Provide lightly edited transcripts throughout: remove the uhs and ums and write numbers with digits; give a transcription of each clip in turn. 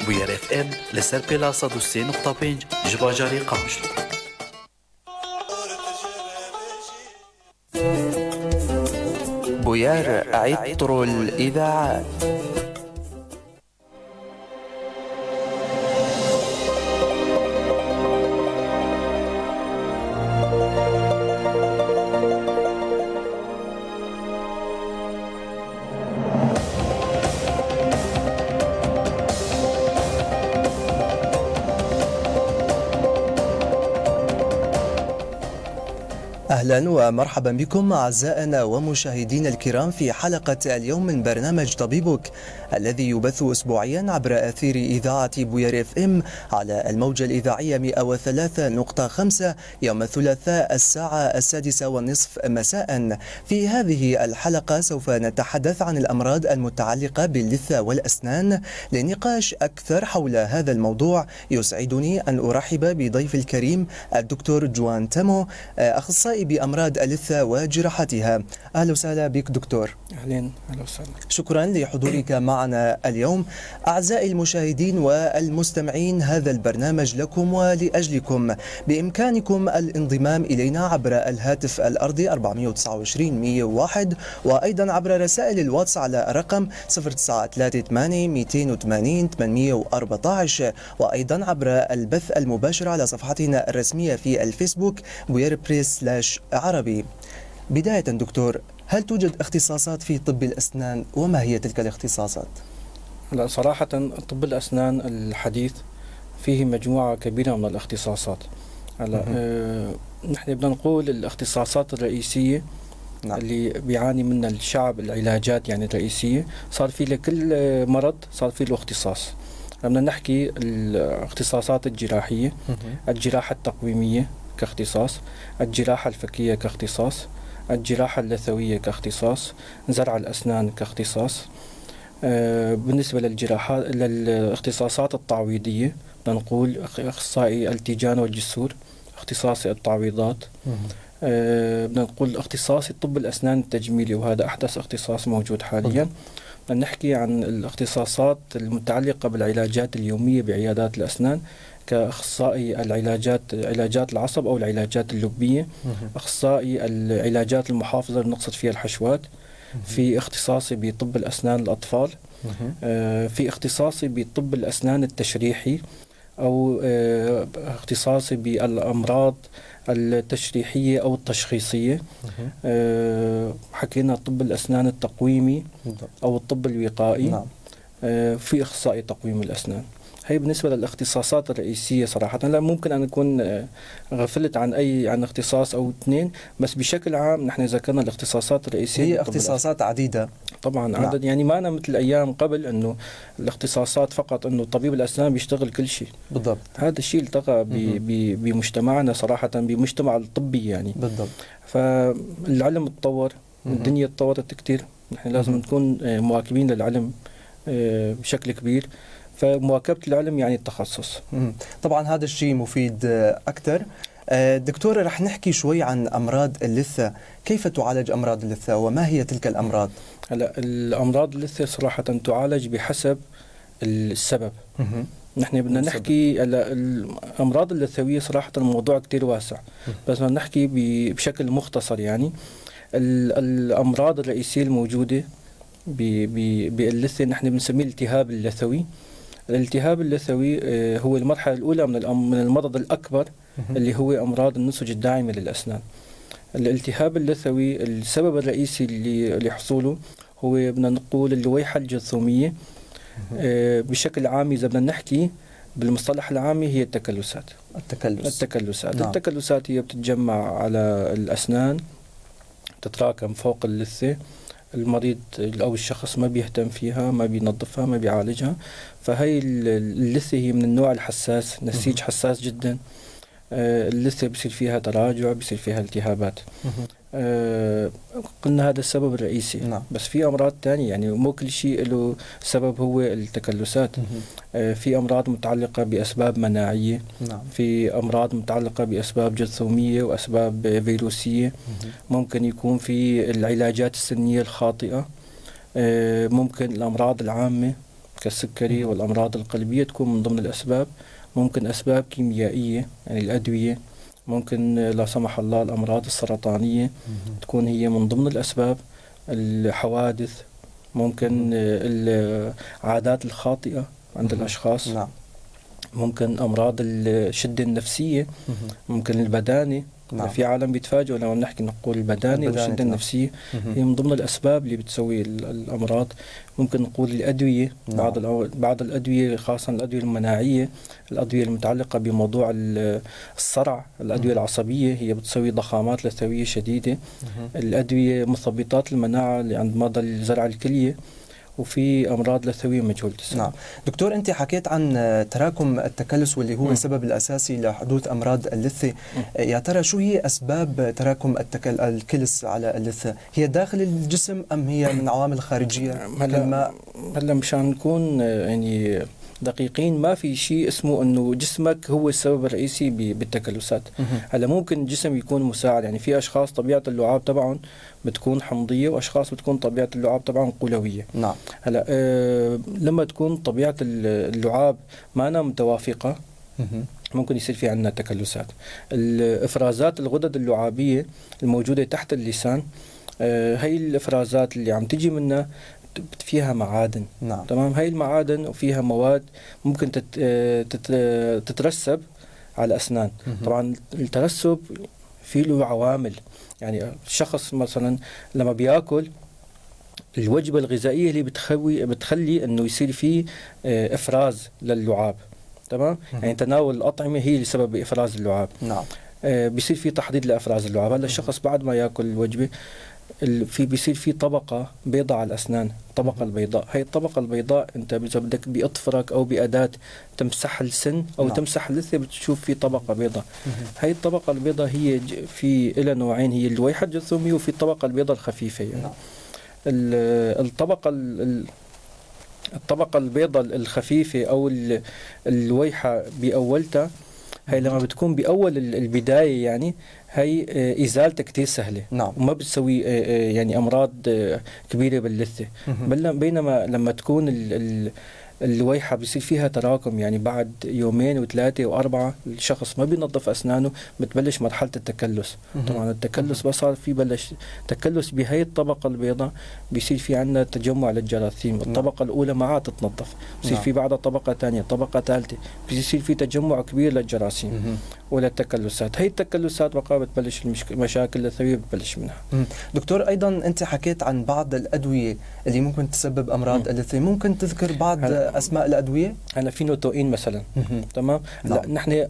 Bûyer FM li ser pêla 103.5 ji bajarê Qamişlo. بوير عطر الإذاعات. اهلا ومرحبا بكم اعزائنا ومشاهدينا الكرام في حلقة اليوم من برنامج طبيبك الذي يبث اسبوعيا عبر اثير اذاعة بوير اف ام على الموجه الاذاعية 103.5 يوم الثلاثاء الساعة 6:30 مساء. في هذه الحلقة سوف نتحدث عن الامراض المتعلقة باللثه والاسنان. لنقاش اكثر حول هذا الموضوع يسعدني ان ارحب بضيف الكريم الدكتور جوان تامو، اخصائي بأمراض اللثة وجراحتها. أهلا وسهلا بك دكتور. أهلين، أهلا وسهلا. شكرا لحضورك معنا اليوم. أعزائي المشاهدين والمستمعين، هذا البرنامج لكم ولأجلكم. بإمكانكم الانضمام إلينا عبر الهاتف الأرضي 429 101، وأيضا عبر رسائل الواتس على الرقم 0938 280 814، وأيضا عبر البث المباشر على صفحتنا الرسمية في الفيسبوك بوير بريس سلاش عربي. بداية دكتور، هل توجد اختصاصات في طب الأسنان وما هي تلك الاختصاصات؟ هلا صراحة طب الأسنان الحديث فيه مجموعة كبيرة من الاختصاصات. هلا نحن بدنا نقول الاختصاصات الرئيسية. نعم. اللي بيعاني منها الشعب، العلاجات يعني الرئيسية، صار في لكل مرض صار في له اختصاص. بدنا نحكي الاختصاصات الجراحية، الجراحة التقويمية كاختصاص، الجراحة الفكية كاختصاص، الجراحة اللثوية كاختصاص، زرع الأسنان كاختصاص. بالنسبة للجراحات للاختصاصات التعويضية نقول أخصائي التيجان والجسور، اختصاصي التعويضات. بدنا نقول اختصاصي طب الأسنان التجميلي، وهذا أحدث اختصاص موجود حاليا. بدنا نحكي عن الاختصاصات المتعلقة بالعلاجات اليومية بعيادات الأسنان كأخصائي العلاجات، علاجات العصب أو العلاجات اللبية، أخصائي العلاجات المحافظة اللي نقصد فيها الحشوات، في اختصاصي بطب الأسنان الأطفال، في اختصاصي بطب الأسنان التشريحي، أو اختصاصي بالأمراض التشريحية أو التشخيصية. حكينا طب الأسنان التقويمي أو الطب الوقائي. نعم. في أخصائي تقويم الأسنان. هي بالنسبة للاختصاصات الرئيسية. صراحة لا ممكن أن أكون غفلت عن أي عن اختصاص أو اثنين، بس بشكل عام نحن ذكرنا الاختصاصات الرئيسية. هي اختصاصات عديدة طبعا. نعم. عدد يعني ما أنا مثل أيام قبل أنه الاختصاصات فقط أنه طبيب الأسنان بيشتغل كل شيء. بالضبط. هذا الشيء التقى بمجتمعنا صراحة، بمجتمع الطبي يعني. بالضبط. فالعلم تطور، الدنيا تطورت كثير، نحن لازم نكون مواكبين للعلم بشكل كبير. فمواكبة العلم يعني التخصص. طبعا هذا الشيء مفيد أكثر. دكتور، رح نحكي شوي عن أمراض اللثة. كيف تعالج أمراض اللثة وما هي تلك الأمراض؟ هلا الأمراض اللثة صراحة تعالج بحسب السبب. نحن بدنا نحكي هلا الأمراض اللثوية صراحة الموضوع كتير واسع، بس بدنا نحكي بشكل مختصر. يعني الأمراض الرئيسية الموجودة باللثة نحن بنسميه الالتهاب اللثوي. الالتهاب اللثوي هو المرحلة الأولى من المرض الأكبر اللي هو أمراض النسج الداعمة للأسنان. الالتهاب اللثوي السبب الرئيسي اللي لحصوله هو بدنا نقول اللويحة الجرثومية. بشكل عام إذا بدنا نحكي بالمصطلح العامي هي التكلسات. التكلسات. نعم. التكلسات هي بتتجمع على الأسنان، تتراكم فوق اللثة، المريض أو الشخص ما بيهتم فيها، ما بينظفها، ما بيعالجها. فهي اللثة هي من النوع الحساس، نسيج حساس جدا. اللثة بصير فيها تراجع، بصير فيها التهابات. قلنا هذا السبب الرئيسي. نعم. بس في أمراض تانية، يعني مو كل شيء له سبب هو التكلسات. في أمراض متعلقة بأسباب مناعية. نعم. في أمراض متعلقة بأسباب جرثومية وأسباب فيروسية. ممكن يكون في العلاجات السنية الخاطئة. ممكن الأمراض العامة كالسكري والأمراض القلبية تكون من ضمن الأسباب. ممكن أسباب كيميائية يعني الأدوية، ممكن لا سمح الله الأمراض السرطانية تكون هي من ضمن الأسباب، الحوادث، ممكن العادات الخاطئة عند الأشخاص. نعم. ممكن أمراض الشدة النفسية، ممكن البدانة. نعم. في عالم بيتفاجئوا لما بنحكي نقول البدانة والشدة النفسية. هي من ضمن الأسباب اللي بتسوي الأمراض. ممكن نقول الأدوية. نعم. بعض الأدوية، خاصة الأدوية المناعية، الأدوية المتعلقة بموضوع الصرع، الأدوية العصبية هي بتسوي ضخامات لثوية شديدة. الأدوية مثبطات المناعة اللي عند مرضى زرع الكلية، وفي أمراض لثوية مجهولة السبب. نعم دكتور، أنت حكيت عن تراكم التكلس واللي هو السبب الأساسي لحدوث أمراض اللثة. يا ترى شو هي أسباب تراكم الكلس على اللثة؟ هي داخل الجسم أم هي من عوامل خارجية؟ هلا مشان نكون يعني دقيقين، ما في شيء اسمه انه جسمك هو السبب الرئيسي بالتكلسات. هلا ممكن الجسم يكون مساعد، يعني في اشخاص طبيعة اللعاب تبعهم بتكون حمضيه، واشخاص بتكون طبيعة اللعاب تبعهم قلويه. نعم. هلا لما تكون طبيعة اللعاب ما متوافقة ممكن يصير في عندنا تكلسات. الافرازات الغدد اللعابيه الموجودة تحت اللسان، هي الافرازات اللي عم تجي منها فيها معادن. نعم. تمام، هاي المعادن وفيها مواد ممكن تترسب على الأسنان. طبعا الترسب في له عوامل، يعني الشخص مثلا لما بياكل الوجبة الغذائية اللي بتخلي انه يصير فيه افراز للعاب. تمام، يعني تناول الأطعمة هي اللي سبب افراز اللعاب. نعم. بيصير في تحضيض لافراز اللعاب. هلا الشخص بعد ما ياكل الوجبة في بيصير في طبقة بيضاء على الأسنان، الطبقة البيضاء، هي الطبقة البيضاء أنت إذا بدك بإطفرك أو بأداة تمسح السن أو نعم. تمسح اللثة بتشوف في طبقة بيضاء. هي الطبقة البيضاء هي في لها نوعين، هي اللويحة الجرثومية وفي الطبقة البيضاء الخفيفة يعني. نعم. الطبقة البيضاء الخفيفة أو اللويحة بأولتها، هي لما بتكون بأول البداية يعني هي إزالتها كتير سهلة. نعم. وما بتسوي يعني أمراض كبيرة باللثة. بينما لما تكون اللويحة بيصير فيها تراكم، يعني بعد يومين وثلاثة وأربعة الشخص ما بينظف أسنانه بتبلش مرحلة التكلس. طبعا التكلس بس صار في بلش تكلس بهي الطبقة البيضاء، بيصير في عندنا تجمع للجراثيم. الطبقة الأولى ما عاد تتنظف، بصير في بعدها طبقة ثانية، طبقة ثالثة، بيصير في تجمع كبير للجراثيم وللتكلسات. هي التكلسات بقى بتبلش المشاكل اللثوية بتبلش منها. دكتور، أيضا أنت حكيت عن بعض الأدوية اللي ممكن تسبب أمراض اللثة، ممكن تذكر بعض أسماء الأدوية؟ هلا في نوتوين مثلا. تمام. نعم. لا نحن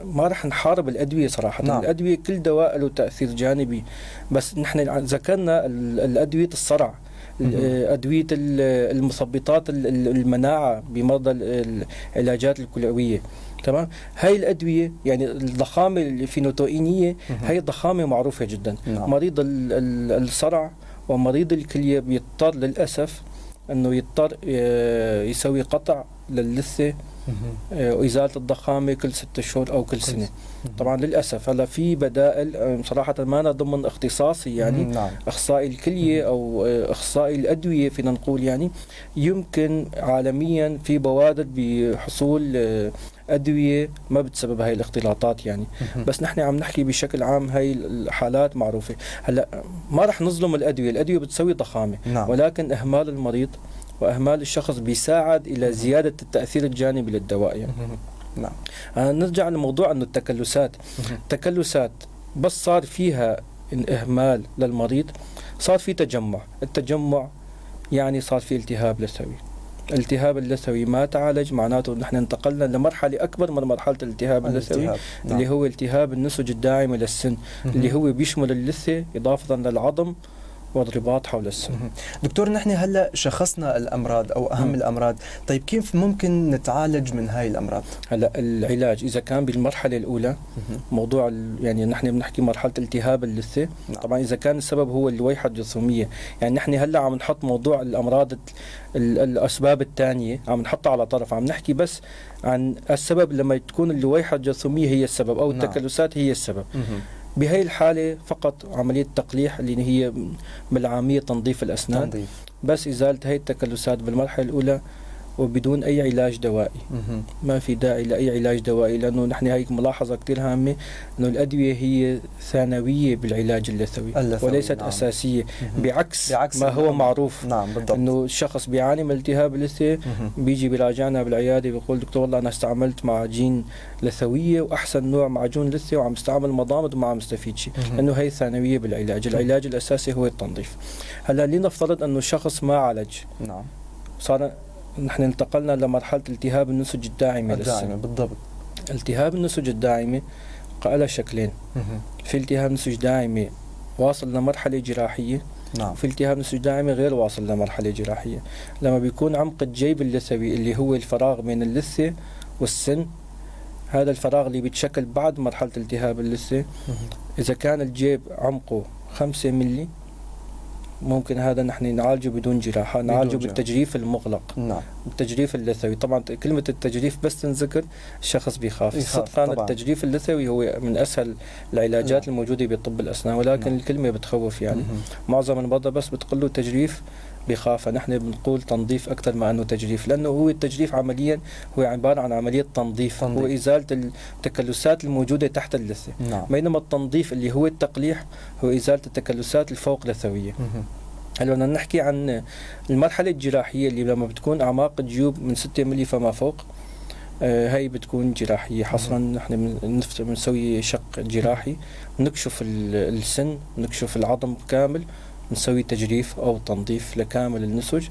ما رح نحارب الأدوية صراحة. نعم. الأدوية كل دواء له تأثير جانبي، بس نحن ذكرنا الأدوية الصرع، أدوية المثبطات المناعة بمرضى العلاجات الكلوية. تمام، هاي الأدوية يعني الضخامة الفينوتوينية، هاي الضخامة معروفة جدا. نعم. مريض الصرع ومريض الكلية بيضطر للأسف أنه يضطر يسوي قطع للثة وإزالة الضخامة كل 6 شهور أو كل سنة. طبعا للأسف هلا في بدائل، صراحة ما أنا ضمن اختصاصي يعني. نعم. أخصائي الكلية أو أخصائي الأدوية فينا نقول، يعني يمكن عالميا في بوادر بحصول أدوية ما بتسبب هاي الاختلاطات يعني. بس نحن عم نحكي بشكل عام هاي الحالات معروفة. هلا ما رح نظلم الأدوية، الأدوية بتسوي ضخامة. نعم. ولكن إهمال المريض وإهمال الشخص بيساعد إلى زيادة التأثير الجانبي للدواء يعني. نعم. نرجع لموضوع أنه التكلسات. التكلسات بس صار فيها إهمال للمريض، صار في تجمع، التجمع يعني صار في التهاب لثوي. الالتهاب اللثوي ما تعالج معناته نحن انتقلنا لمرحلة أكبر من مرحلة الالتهاب اللثوي. نعم. اللي هو التهاب النسج الداعم للسن، اللي هو بيشمل اللثة إضافة للعظم والرباط حول السن. دكتور، نحن هلا شخصنا الامراض او اهم الامراض، طيب كيف ممكن نتعالج من هاي الامراض؟ هلا العلاج اذا كان بالمرحلة الاولى، موضوع يعني نحن بنحكي مرحلة التهاب اللثه. طبعا اذا كان السبب هو اللويحه الجرثوميه، يعني نحن هلا عم نحط موضوع الامراض الاسباب الثانية عم نحطها على طرف، عم نحكي بس عن السبب لما تكون اللويحه الجرثوميه هي السبب او التكلسات هي السبب. بهي الحالة فقط عملية تقليح اللي هي بالعامية تنظيف الأسنان، تنظيف. بس إزالة هي التكلسات بالمرحلة الأولى وبدون أي علاج دوائي. ما في داعي لأي علاج دوائي، لأنه نحن هيك ملاحظة كثير هامة أنه الأدوية هي ثانوية بالعلاج اللثوي وليست أساسية. بعكس ما هو معروف. نعم بالضبط. أنه الشخص بيعاني من التهاب اللثة، بيجي بيراجعنا بالعيادة بيقول دكتور والله أنا استعملت معاجين لثوية وأحسن نوع معجون لثة وعم استعمل مضامض وما عم استفيد شيء، لأنه هي ثانوية بالعلاج، العلاج الأساسي هو التنظيف. هلا لنفترض أنه الشخص ما عالج، صار نحن انتقلنا لمرحلة التهاب النسج الداعمة. الداعمة بالضبط. التهاب النسج الداعمة لها شكلين. في التهاب نسج داعمة واصل لمرحلة جراحية، في التهاب نسج داعمة غير واصل لمرحلة جراحية. لما بيكون عمق الجيب اللثوي اللي هو الفراغ بين اللثة والسن، هذا الفراغ اللي بيتشكل بعد مرحلة التهاب اللثة، إذا كان الجيب عمقه 5 ملي ممكن هذا نحن نعالجه بدون جراحة، نعالجه بالتجريف المغلق. التجريف اللثوي. طبعا كلمة التجريف بس تنذكر الشخص بيخاف. صدقا التجريف اللثوي هو من أسهل العلاجات الموجودة بطب الأسنان، ولكن الكلمة بتخوف يعني. معظم المرضى بس بتقول له تجريف بخاف. نحن بنقول تنظيف أكثر ما أنه تجريف، لأنه هو التجريف عمليا هو عبارة عن عملية تنظيف، هو إزالة التكلسات الموجودة تحت اللثة. بينما التنظيف اللي هو التقليح هو إزالة التكلسات الفوق لثوية. هلا بدنا نحكي عن المرحلة الجراحية اللي لما بتكون أعماق الجيوب من 6 ملي فما فوق، هاي بتكون جراحية حصرا. نحن بنسوي شق جراحي، نكشف السن، نكشف العظم كامل، نسوي تجريف أو تنظيف لكامل النسج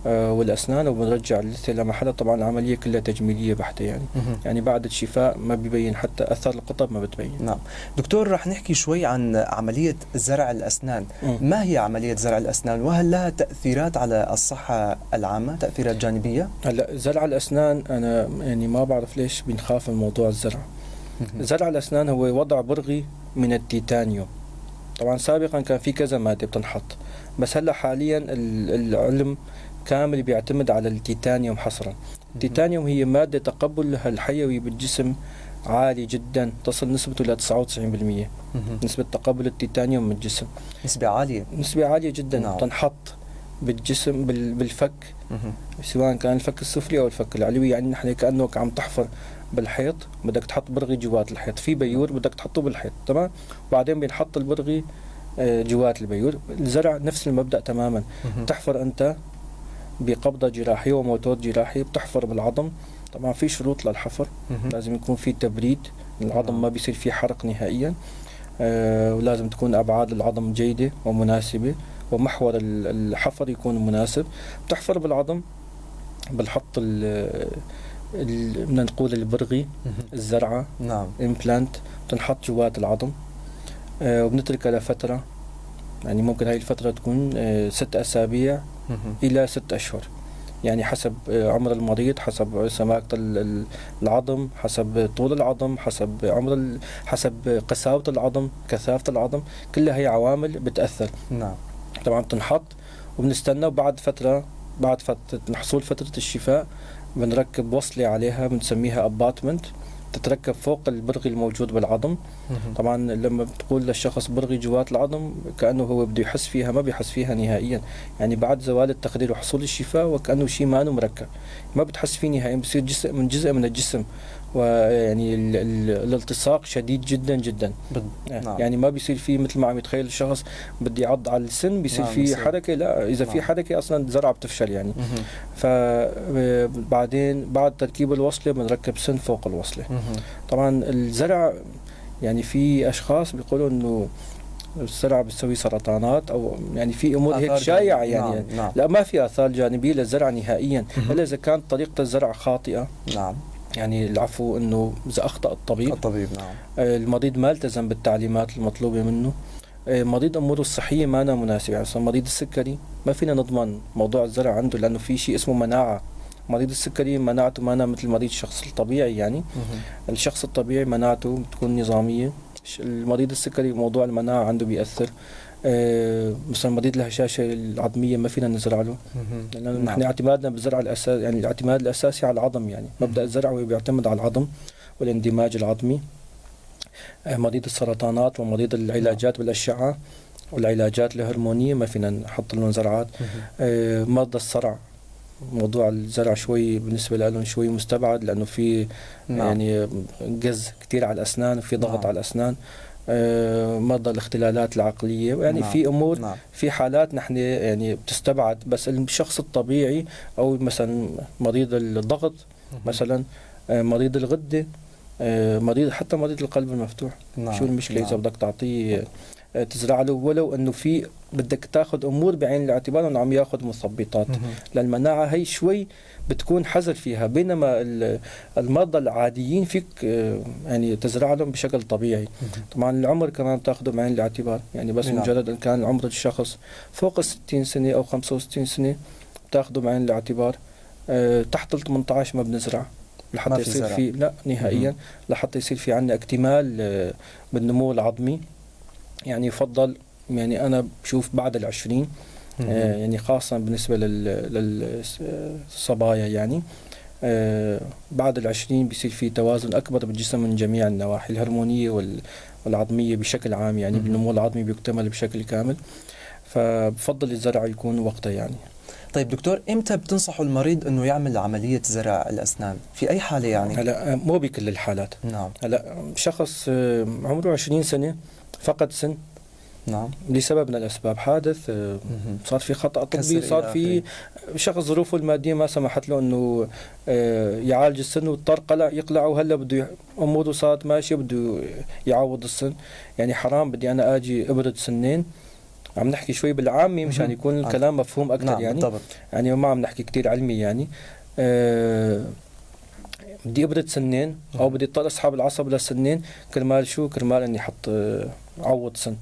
والأسنان، وبنرجع اللثة لمحلها. طبعا العملية كلها تجميلية بحتة يعني. يعني بعد الشفاء ما بيبين حتى أثر القطب ما بتبين. نعم دكتور، رح نحكي شوي عن عملية زرع الأسنان. ما هي عملية زرع الأسنان وهل لها تأثيرات على الصحة العامة، تأثيرات جانبية؟ هلا زرع الأسنان أنا يعني ما بعرف ليش بنخاف من موضوع الزرع. زرع الأسنان هو وضع برغي من التيتانيوم. طبعا سابقا كان في كذا مادة بتنحط، بس هلا حاليا العلم كامل بيعتمد على التيتانيوم حصرا. التيتانيوم هي مادة تقبلها الحيوي بالجسم عالي جدا، تصل نسبته إلى 99%. نسبة تقبل التيتانيوم من الجسم نسبة عالية، نسبة عالية جدا. تنحط بالجسم بالفك، سواء كان الفك السفلي أو الفك العلوي. يعني نحن كأنك عم تحفر بالحيط، بدك تحط برغي جوات الحيط، في بيور بدك تحطه بالحيط، تمام؟ وبعدين بينحط البرغي جوات البيور. الزرع نفس المبدأ تماما. تحفر أنت بقبضة جراحية وموتور جراحي، بتحفر بالعظم. طبعا في شروط للحفر، لازم يكون في تبريد، العظم ما بيصير فيه حرق نهائيا، ولازم تكون أبعاد العظم جيدة ومناسبة، ومحور الحفر يكون مناسب. بتحفر بالعظم، بنحط بدنا نقول البرغي، الزرعة، implant، بتنحط جوات العظم، وبنتركها لفترة، يعني ممكن هاي الفترة تكون 6 أسابيع إلى 6 أشهر، يعني حسب عمر المريض، حسب سماكة العظم، حسب طول العظم، حسب عمر حسب قساوة العظم، كثافة العظم، كلها هي عوامل بتأثر. طبعا بتنحط وبنستنى، وبعد فترة، بعد فترة حصول فترة الشفاء بنركب وصلة عليها بنسميها abutment، تتركب فوق البرغي الموجود بالعظم. طبعا لما بتقول للشخص برغي جوات العظم كأنه هو بده يحس فيها، ما بيحس فيها نهائيا. يعني بعد زوال التخدير وحصول الشفاء وكأنه شيء ما مركب، ما بتحس فيه نهائيا، بصير جزء من جزء من الجسم، ويعني الالتصاق شديد جدا جدا. يعني ما بيصير فيه مثل ما عم يتخيل الشخص بدي يعض على السن بيصير فيه حركة، لا، اذا في حركة اصلا الزرعه بتفشل يعني. فبعدين بعد تركيب الوصلة بنركب سن فوق الوصلة. طبعا الزرع يعني في اشخاص بيقولوا انه الزرع بتسوي سرطانات او يعني في امور هيك شائعة يعني. لا، ما في اثار جانبيه للزرع نهائيا، الا اذا كانت طريقه الزرع خاطئه. يعني العفو انه اذا اخطا الطبيب، المريض ما التزم بالتعليمات المطلوبة منه، مريض اموره الصحية ما أنا مناسبة، يعني مثلا مريض السكري ما فينا نضمن موضوع الزرع عنده لانه في شيء اسمه مناعة. مريض السكري مناعته ما أنا مثل مريض الشخص الطبيعي، يعني الشخص الطبيعي مناعته بتكون نظامية، المريض السكري موضوع المناعة عنده بيأثر. مثلا مريض الهشاشه العظميه ما فينا نزرع له، لانه نحن اعتمادنا بالزرع الاساسي، يعني الاعتماد الاساسي على العظم، يعني مبدا الزرع هو بيعتمد على العظم والاندماج العظمي. مريض السرطانات ومريض العلاجات بالاشعه والعلاجات الهرمونيه ما فينا نحط لهم زرعات. مرضى الصرع موضوع الزرع شوي بالنسبة لهم شوي مستبعد، لانه في يعني جز كثير على الاسنان وفي ضغط على الاسنان. مرضى الاختلالات العقلية، يعني في امور في حالات نحن يعني بتستبعد، بس الشخص الطبيعي او مثلا مريض الضغط مثلا، مريض الغدة، مريض حتى مريض القلب المفتوح. شو المشكلة اذا بدك تعطيه تزرع له، ولو انه في بدك تاخذ امور بعين الاعتبار انه عم ياخذ مثبطات للمناعه، هي شوي بتكون حذر فيها، بينما المرضى العاديين فيك يعني تزرع لهم بشكل طبيعي. طبعا العمر كمان بتاخذه بعين الاعتبار، يعني بس مجرد ان كان عمر الشخص فوق 60 سنة او 65 سنة بتاخذه بعين الاعتبار. تحت ال 18 ما بنزرع لحتى يصير في لا نهائيا، لحتى يصير في عندنا اكتمال بالنمو العظمي. يعني يفضل، يعني أنا بشوف بعد 20، يعني خاصة بالنسبة للصبايا، يعني بعد 20 بيصير في توازن أكبر بالجسم من جميع النواحي الهرمونية والعظمية بشكل عام، يعني النمو العظمي بيكتمل بشكل كامل، فبفضل الزرع يكون وقتها يعني. طيب دكتور، امتى بتنصحوا المريض انه يعمل عملية زرع الاسنان؟ في اي حالة يعني؟ هلا مو بكل الحالات. هلا شخص عمره 20 سنة فقد سن، لسبب من الاسباب، حادث، صار في خطأ طبي، صار في شخص ظروفه المادية ما سمحت له انه يعالج السن واضطر قلع يقلعه، وهلا بده اموره صارت ماشية بده يعوض السن. يعني حرام بدي انا اجي ابرد سنين. عم نحكي شوي بالعامي مشان يكون الكلام مفهوم اكثر، يعني بالضبط. يعني ما عم نحكي كثير علمي، يعني بدي ابرد سنين او بدي اضطر اسحب العصب لسنين كرمال شو؟ كرمال اني احط عوض سن.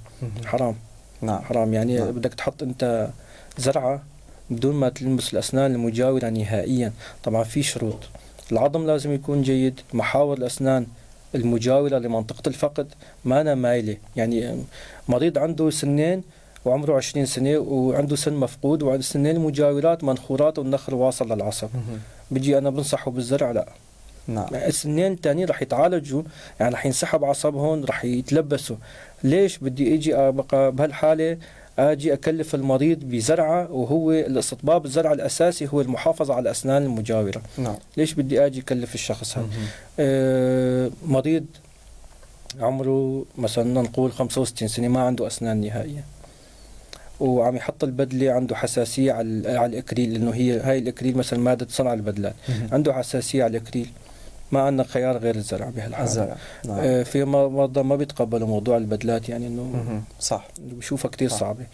حرام. حرام يعني. بدك تحط انت زرعه بدون ما تلمس الاسنان المجاورة نهائيا. طبعا في شروط، العظم لازم يكون جيد، محاور الاسنان المجاورة لمنطقه الفقد ما أنا مايلة. يعني مريض عنده سنين وعمره 20 سنة وعنده سن مفقود وعنده سنين المجاورات منخورات والنخر واصل للعصب، بيجي انا بنصحه بالزرع؟ لا. السنين الثانيين رح يتعالجوا، يعني رح ينسحب عصبهم، رح يتلبسوا. ليش بدي اجي ابقى بهالحالة اجي اكلف المريض بزرعه وهو الاستطباب الزرع الاساسي هو المحافظة على الاسنان المجاورة؟ ليش بدي اجي اكلف الشخص هذا؟ مريض عمره مثلا نقول 65 سنة ما عنده اسنان نهائيا وعم يحط البدلة، عنده حساسية على الاكريل، لانه هي هاي الاكريل مثلا مادة صنع البدلات، عنده حساسية على الاكريل، ما عندنا خيار غير الزرع بهالحالة. الزرع. في مرضى ما بيتقبلوا موضوع البدلات، يعني انه صح بشوفها كثير صعبة.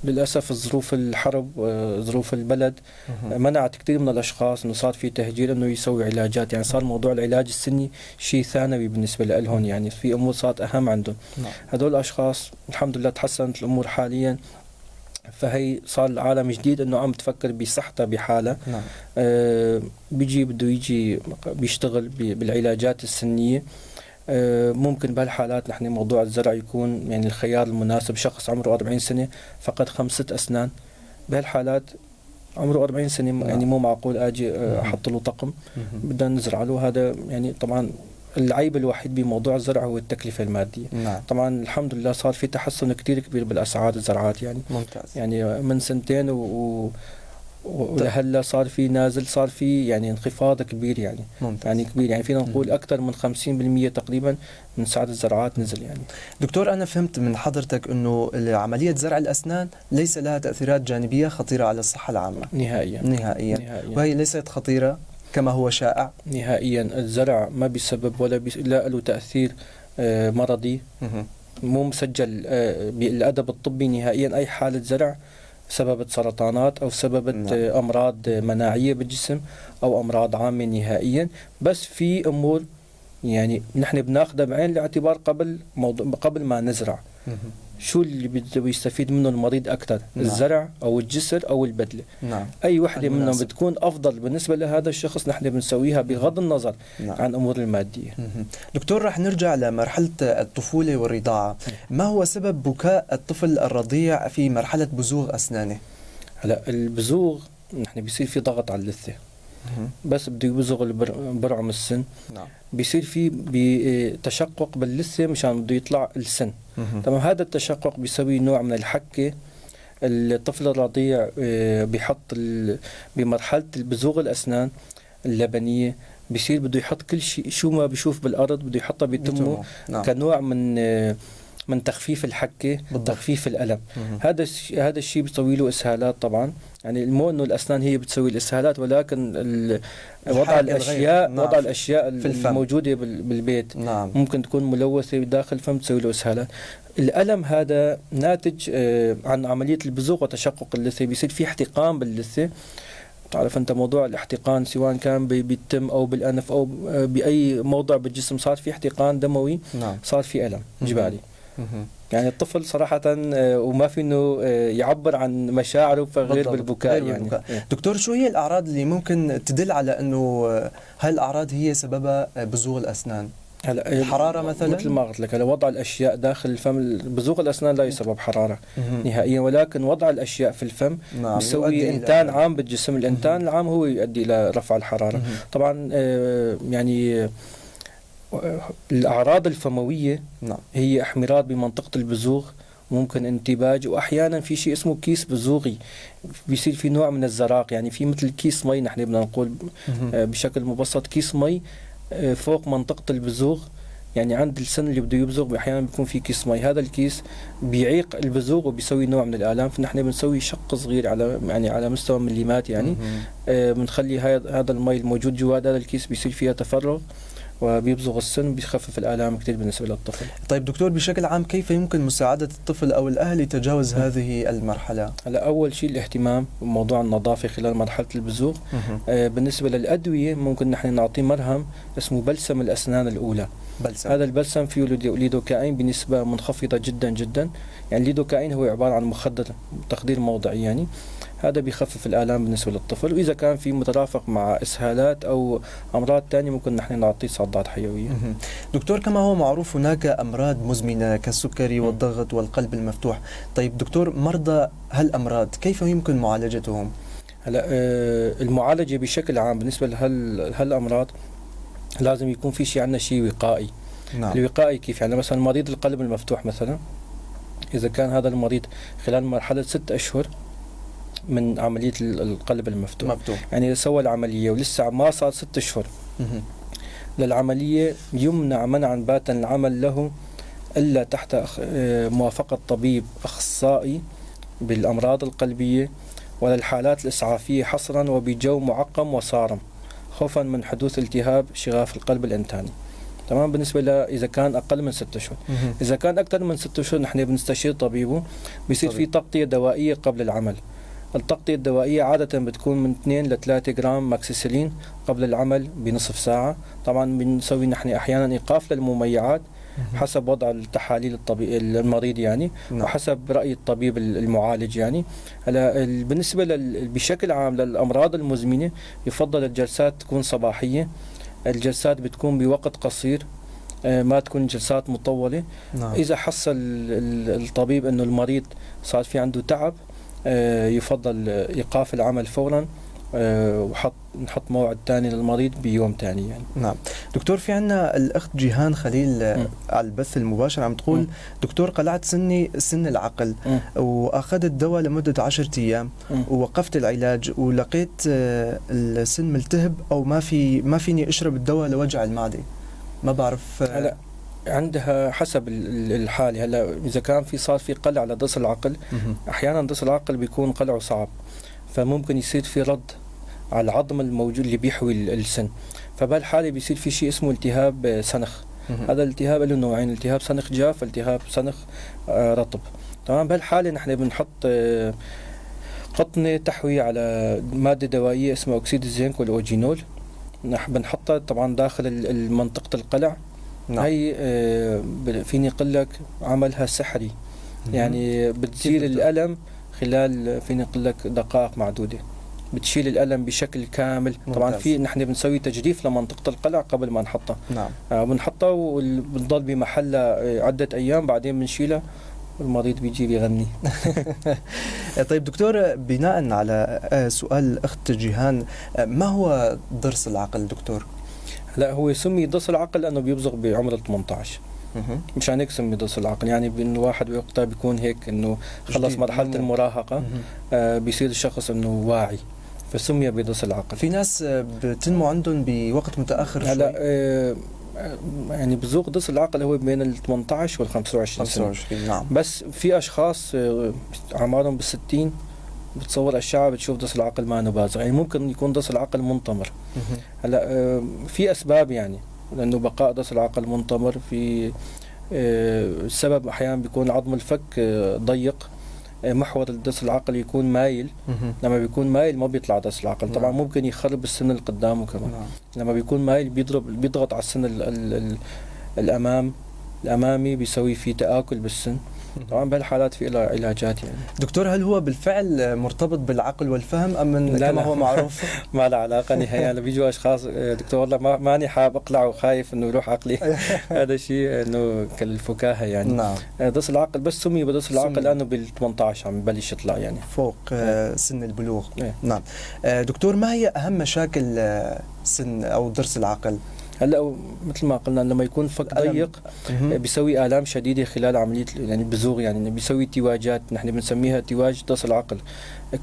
للاسف ظروف الحرب، ظروف البلد منعت كثير من الاشخاص انه صار في تهجير انه يسوي علاجات، يعني صار موضوع العلاج السني شيء ثانوي بالنسبة لهم، يعني في امور صارت اهم عندهم. هدول الاشخاص الحمد لله تحسنت الامور حاليا، فهي صار العالم جديد انه عم تفكر بصحتها بحالها. بيجي بده يجي بيشتغل بالعلاجات السنية. ممكن بهالحالات نحن موضوع الزرع يكون يعني الخيار المناسب. شخص عمره 40 سنة فقد 5 اسنان، بهالحالات عمره 40 سنة يعني مو معقول اجي احط له طقم، بدنا نزرع له هذا. يعني طبعا العيب الوحيد بموضوع الزرع هو التكلفة المادية. طبعا الحمد لله صار في تحسن كتير كبير بالأسعار الزرعات، يعني ممتاز. يعني من سنتين ولهلا صار في نازل، صار في يعني انخفاض كبير، يعني ممتاز. يعني كبير، يعني فينا نقول أكثر من 50% تقريبا من سعر الزرعات نزل. يعني دكتور، أنا فهمت من حضرتك أنه عملية زرع الأسنان ليس لها تأثيرات جانبية خطيرة على الصحة العامة نهائيا. نهائيا. وهي ليست خطيرة كما هو شائع نهائيا. الزرع ما بيسبب ولا لا له تأثير مرضي، مو مسجل بالأدب الطبي نهائيا أي حالة زرع سببت سرطانات أو سببت أمراض مناعية بالجسم أو أمراض عامة نهائيا. بس في أمور يعني نحن بناخذها بعين الاعتبار قبل ما نزرع. شو اللي بده يستفيد منه المريض أكثر؟ نعم. الزرع أو الجسر أو البدلة. نعم. أي وحدة منهم المناسب. بتكون أفضل بالنسبة لهذا الشخص نحن بنسويها بغض النظر نعم. عن أمور المادية. دكتور، رح نرجع لمرحلة الطفولة والرضاعة. ما هو سبب بكاء الطفل الرضيع في مرحلة بزوغ أسنانه؟ هلا البزوغ نحن بيصير في ضغط على اللثة، بس بده يبزغ برعم السن. نعم. بيصير في تشقق باللثة مشان بده يطلع السن. تمام. هذا التشقق بيسوي نوع من الحكة. الطفل الرضيع بيحط بمرحلة بزوغ الأسنان اللبنية بيصير بده يحط كل شيء شو ما بيشوف بالأرض بده يحطها بتمه. نعم. كنوع من تخفيف الحكة، بالضبط. تخفيف الألم. هذا الشيء بيسوي له إسهالات طبعا، يعني مو انه الاسنان هي بتسوي الاسهالات، ولكن وضع الاشياء، نعم. وضع الاشياء في الفم. الموجودة بالبيت. نعم. ممكن تكون ملوثة داخل الفم تسوي له اسهالات. الالم هذا ناتج عن عملية البزوغ وتشقق اللثة، بيصير في احتقان باللثه. تعرف انت موضوع الاحتقان سواء كان بالتم او بالانف او باي موضع بالجسم، صار في احتقان دموي. نعم. صار في الم اجباري. يعني الطفل صراحة وما في انه يعبر عن مشاعره فغير بالبكاء. غير يعني بالبكاء. دكتور، شو هي الأعراض اللي ممكن تدل على انه هالأعراض هي سببها بزوغ الأسنان؟ هلا الحرارة مثلا؟ مثل ما قلت لك، هلا وضع الأشياء داخل الفم، بزوغ الأسنان لا يسبب حرارة نهائيا، ولكن وضع الأشياء في الفم نعم. بيسوي إنتان عام بالجسم. الإنتان العام هو يؤدي إلى رفع الحرارة. طبعا يعني الأعراض الفموية نعم. هي احمرار بمنطقة البزوغ، ممكن انتباج، وأحيانا في شيء اسمه كيس بزوغي، بيصير في نوع من الزراق، يعني في مثل كيس مي، نحن بدنا نقول بشكل مبسط كيس مي فوق منطقة البزوغ، يعني عند السن اللي بده يبزغ أحيانا بيكون في كيس مي، هذا الكيس بيعيق البزوغ وبيسوي نوع من الآلام. فنحن بنسوي شق صغير على يعني على مستوى مليمات، يعني بنخلي هذا المي الموجود جوا هذا الكيس بيصير فيها تفرغ وبيبزغ السن، بيخفف الآلام كثير بالنسبة للطفل. طيب دكتور، بشكل عام كيف يمكن مساعدة الطفل أو الأهل لتجاوز هذه المرحلة؟ هلا أول شيء الاهتمام بموضوع النظافة خلال مرحلة البزوغ. بالنسبة للأدوية ممكن نحن نعطيه مرهم اسمه بلسم الأسنان الأولى. بلسم. هذا البلسم فيه ليدوكاين بنسبة منخفضة جدا جدا، يعني الليدوكاين هو عبارة عن مخدر تخدير موضعي، يعني هذا بيخفف الآلام بالنسبة للطفل. وإذا كان في مترافق مع إسهالات أو أمراض ثانية ممكن نحن نعطيه صادات حيوية. دكتور، كما هو معروف هناك أمراض مزمنة كالسكري والضغط والقلب المفتوح. طيب دكتور، مرضى هالأمراض كيف يمكن معالجتهم؟ هلا المعالجة بشكل عام بالنسبة لهالأمراض لازم يكون في شيء عندنا شيء وقائي. نعم. الوقائي كيف؟ يعني مثلا مريض القلب المفتوح مثلا، إذا كان هذا المريض خلال مرحلة 6 أشهر من عملية القلب المفتوح، يعني سوى العملية ولسه ما صار 6 أشهر للعملية، يمنع منعا باتا العمل له إلا تحت موافقة طبيب أخصائي بالأمراض القلبية وللحالات الإسعافية حصرا وبجو معقم وصارم، خوفا من حدوث التهاب شغاف القلب الإنتاني. تمام. بالنسبة إذا كان أقل من 6 أشهر. إذا كان أكثر من 6 أشهر نحن بنستشير طبيبه، بيصير في تغطية دوائية قبل العمل. التغطية الدوائية عادة بتكون من 2 ل 3 جرام ماكسيسيلين قبل العمل بنصف ساعة. طبعا بنسوي نحن أحيانا إيقاف للمميعات حسب وضع التحاليل الطبيعي المريض يعني، نعم. وحسب رأي الطبيب المعالج يعني. هلا بالنسبة بشكل عام للأمراض المزمنة يفضل الجلسات تكون صباحية، الجلسات بتكون بوقت قصير، ما تكون جلسات مطولة. نعم. إذا حس الطبيب أنه المريض صار في عنده تعب، يفضل إيقاف العمل فورا، وحط نحط موعد ثاني للمريض بيوم ثاني يعني. نعم دكتور، في عنا الأخت جيهان خليل على البث المباشر عم تقول دكتور قلعت سني سن العقل وأخذت دواء لمدة 10 أيام ووقفت العلاج ولقيت السن ملتهب أو ما فيني أشرب الدواء لوجع المعدة، ما بعرف. هلا عندها حسب الحالة. هلا إذا كان في صار في قلع لضرس العقل، أحيانا ضرس العقل بيكون قلعه صعب، فممكن يصير في رد على العظم الموجود اللي بيحوي السن، فبهالحالة بيصير في شيء اسمه التهاب سنخ. هذا الالتهاب له نوعين، التهاب سنخ جاف، التهاب سنخ رطب. تمام. بهالحالة نحن بنحط قطنة تحوي على مادة دوائية اسمها أكسيد الزنك والأوجينول، نحن بنحطها طبعا داخل منطقة القلع نعم. هي فيني اقول لك عملها سحري. يعني بتزيل الالم خلال فيني اقول لك دقائق معدودة، بتشيل الالم بشكل كامل. ممتاز. طبعا في نحن بنسوي تجريف لمنطقه القلع قبل ما نحطها. نعم. بنحطها وبنضل بمحلها عده ايام، بعدين بنشيلها والمريض بيجي بيغني. طيب دكتور، بناء على سؤال اخت جيهان، ما هو ضرس العقل دكتور؟ لا، هو سمي ضرس العقل لانه بيبزغ بعمر 18. مشان هيك سمي ضرس العقل، يعني بانه واحد بوقتها بيكون هيك انه خلص مرحلة المراهقة، بيصير الشخص انه واعي، فسمي بضرس العقل. في ناس بتنمو عندهم بوقت متاخر شوي. هلا يعني بزوغ ضرس العقل هو بين ال 18 وال 25 سنة. 25. نعم. بس في اشخاص اعمارهم بال 60 بتصور اشعه بتشوف ضرس العقل ما بازغ، يعني ممكن يكون ضرس العقل منطمر. هلا في اسباب، يعني لانه بقاء ضرس العقل منطمر في السبب احيانا بيكون عظم الفك ضيق، محور ضرس العقل يكون مايل. لما بيكون مايل ما بيطلع ضرس العقل. نعم. طبعا ممكن يخرب السن اللي قدامه كمان. نعم. لما بيكون مايل بيضغط على السن الامامي، بيسوي فيه تآكل بالسن. طبعا بهالحالات في لها علاجات يعني. دكتور، هل هو بالفعل مرتبط بالعقل والفهم ام من لا كما لا. هو معروف؟ ما له علاقة نهائيا. بيجوا اشخاص دكتور والله ماني حاب اقلع وخايف انه يروح عقلي. هذا شيء انه كالفكاهه يعني. نعم. ضرس العقل بس سمي بضرس العقل لانه بال 18 عم ببلش يطلع، يعني فوق سن البلوغ. نعم. دكتور، ما هي اهم مشاكل سن او ضرس العقل؟ هلا مثل ما قلنا لما يكون فك ضيق بيسوي آلام شديدة خلال عملية يعني البزوغ، يعني بيسوي التواجات، نحن بنسميها تواج ضرس العقل،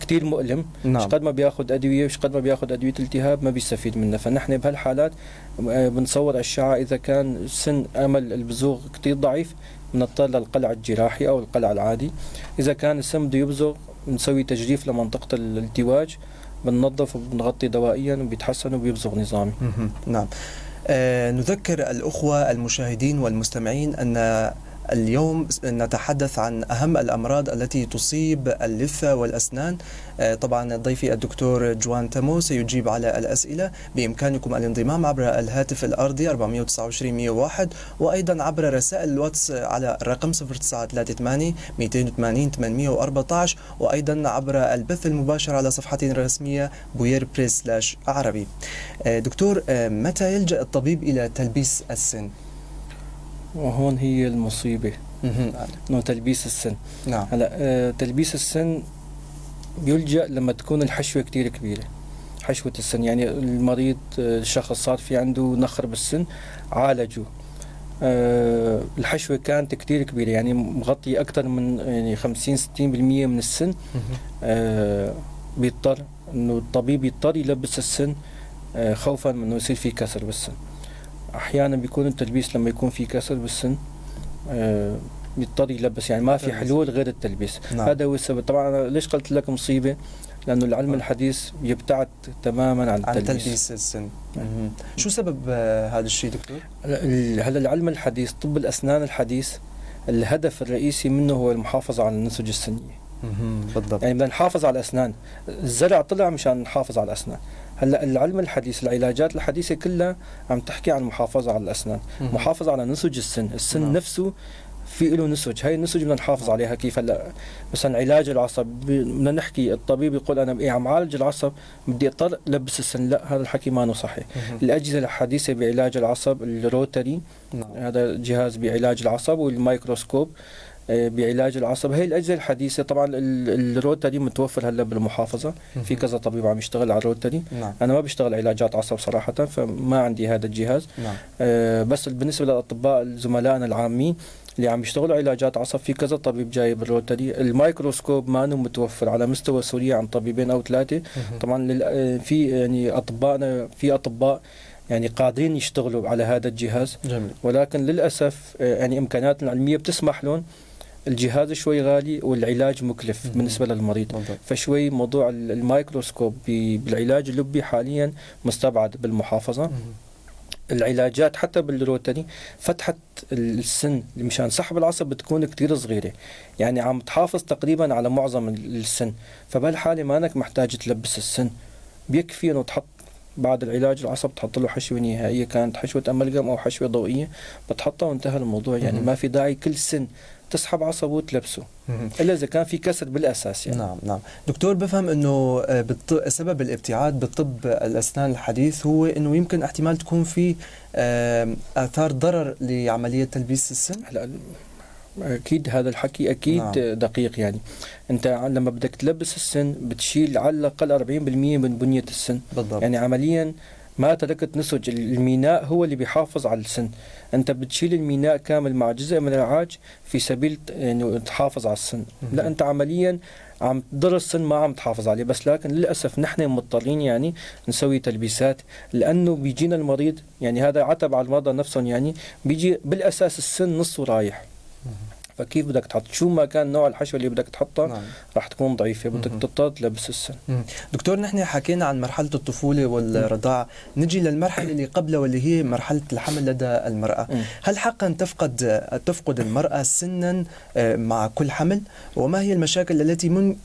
كثير مؤلم. نعم. قد ما بياخذ أدوية، قد ما بياخذ أدوية التهاب ما بيستفيد منها. فنحن بهالحالات بنصور أشعة، إذا كان سن أمل البزوغ كثير ضعيف بنضطر للقلع الجراحي أو القلع العادي. إذا كان السن بده يبزغ بنسوي تجريف لمنطقة الالتواج، بننظف وبنغطي دوائيا وبيتحسن وبيبزغ نظامي. نعم. نذكر الأخوة المشاهدين والمستمعين أن اليوم نتحدث عن أهم الأمراض التي تصيب اللثة والأسنان. طبعا ضيفي الدكتور جوان تامو سيجيب على الأسئلة. بإمكانكم الانضمام عبر الهاتف الأرضي 429 101، وأيضا عبر رسائل الواتس على الرقم 0938 280 814، وأيضا عبر البث المباشر على صفحتنا الرسمية بوير بريس /عربي. دكتور، متى يلجأ الطبيب إلى تلبيس السن؟ وهون هي المصيبة، انه تلبيس السن. نعم. هلا تلبيس السن بيلجأ لما تكون الحشوة كتير كبيرة، حشوة السن، يعني المريض الشخص صار في عنده نخر بالسن، عالجه، الحشوة كانت كتير كبيرة، يعني مغطية أكثر من يعني 50-60% من السن. بيضطر انه الطبيب يضطر يلبس السن خوفا من انه يصير في كسر بالسن. احيانا بيكون التلبيس لما يكون في كسر بالسن بيضطر يلبس، يعني ما في حلول غير التلبيس. نعم. هذا هو السبب. طبعا انا ليش قلت لك مصيبة؟ لانه العلم الحديث يبتعد تماما عن التلبيس، عن تلبيس السن. شو سبب هذا الشيء دكتور؟ هلا العلم الحديث، طب الاسنان الحديث، الهدف الرئيسي منه هو المحافظة على النسج السنية. بالضبط. يعني بدنا نحافظ على الاسنان، الزرع طلع مشان نحافظ على الاسنان. هلا العلم الحديث، العلاجات الحديثة كلها عم تحكي عن المحافظة على الاسنان، محافظة على نسج السن، السن نفسه في له نسج، هاي النسج بدنا نحافظ عليها. كيف؟ هلا مثلا علاج العصب، بدنا نحكي الطبيب يقول انا إيه عم عالج العصب بدي اضطر لبس السن، لا هذا الحكي ما صحيح. الاجهزة الحديثة بعلاج العصب، ال rotary، هذا جهاز بعلاج العصب، والميكروسكوب بعلاج العصب، هي الاجهزة الحديثة. طبعا ال rotary متوفر هلا بالمحافظة، في كذا طبيب عم يشتغل على ال rotary. نعم. انا ما بشتغل علاجات عصب صراحة، فما عندي هذا الجهاز. نعم. بس بالنسبة للاطباء زملائنا العامين اللي عم يشتغلوا علاجات عصب، في كذا طبيب جايب ال rotary. الميكروسكوب ما متوفر على مستوى سوريا عند طبيبين او ثلاثة. طبعا في يعني اطبائنا، في اطباء يعني قادرين يشتغلوا على هذا الجهاز. جميل. ولكن للاسف يعني امكانياتنا العلمية بتسمح لهم، الجهاز شوي غالي والعلاج مكلف بالنسبة للمريض. بالضبط. فشوي موضوع الميكروسكوب بالعلاج اللبي حاليا مستبعد بالمحافظة. العلاجات حتى بال rotary، فتحة السن مشان سحب العصب بتكون كتير صغيرة، يعني عم تحافظ تقريبا على معظم السن، فبهالحالة ما انك محتاج تلبس السن، بيكفي انه تحط بعد العلاج العصب تحط له حشوه نهائية، كانت حشوه amalgam او حشوه ضوئية، بتحطها وانتهى الموضوع. يعني ما في داعي كل سن تسحب عصبه وتلبسه، الا اذا كان في كسر بالاساس يعني. نعم نعم دكتور، بفهم انه سبب الابتعاد بالطب الاسنان الحديث هو انه يمكن احتمال تكون في اثار ضرر لعملية تلبيس السن. هلا اكيد هذا الحكي اكيد. دقيق، يعني انت لما بدك تلبس السن بتشيل على الاقل 40% من بنيه السن. يعني عمليا ما تركت نسج، الميناء هو اللي بيحافظ على السن، انت بتشيل الميناء كامل مع جزء من العاج في سبيل انه تحافظ على السن. لا، انت عمليا عم تضر السن، ما عم تحافظ عليه. بس لكن للاسف نحن مضطرين يعني نسوي تلبيسات، لانه بيجينا المريض، يعني هذا عتب على المرضى نفسهم، يعني بيجي بالاساس السن نصه رايح، فكيف بدك تحط؟ شو ما كان نوع الحشوه اللي بدك تحطها راح تكون ضعيفه، بدك تضطر تلبس السن. دكتور، نحن حكينا عن مرحلة الطفولة والرضاعه، نجي للمرحلة اللي قبلها واللي هي مرحلة الحمل لدى المراة. هل حقا تفقد المراة سنا مع كل حمل؟ وما هي المشاكل التي من